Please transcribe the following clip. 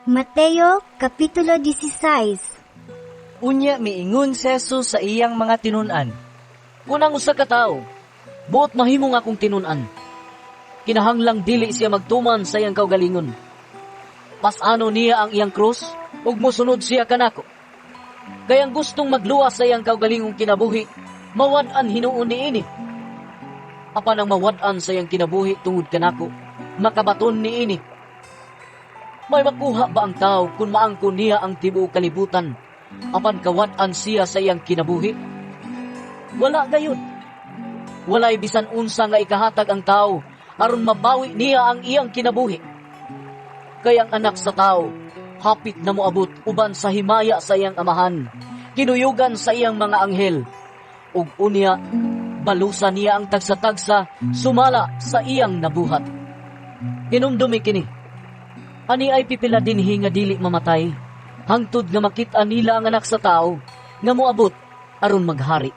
Mateo Kapitulo 16. Unya miingon si Jesus sa iyang mga tinun-an. Kung ang usa ka tawo buot mahimong akong tinun-an, kinahanglang dili siya magtuman sa iyang kaugalingon. Pas-ano niya ang iyang krus ug mosunod siya kanako. Kay ang gustong magluwas sa iyang kaugalingong kinabuhi, mawad-an hinuon niini. Apan ang mawad-an sa iyang kinabuhi tungod kanako, makabaton niini. May makuha ba ang tao kung maangkon niya ang tibuok kalibutan, apan kawad-an siya sa iyang kinabuhi? Wala gayud. Walay bisan unsa nga ikahatag ang tao aron mabawi niya ang iyang kinabuhi. Kay ang Anak sa Tao hapit na moabot uban sa himaya sa iyang Amahan, kinuyugan sa iyang mga anghel. Ug unya balusa niya ang tagsa-tagsa sumala sa iyang nabuhat. Hinumdumi kini. Ani ay pipila dinhi nga dili mamatay, hangtod nga makit-an nila ang Anak sa Tao nga moabot aron maghari.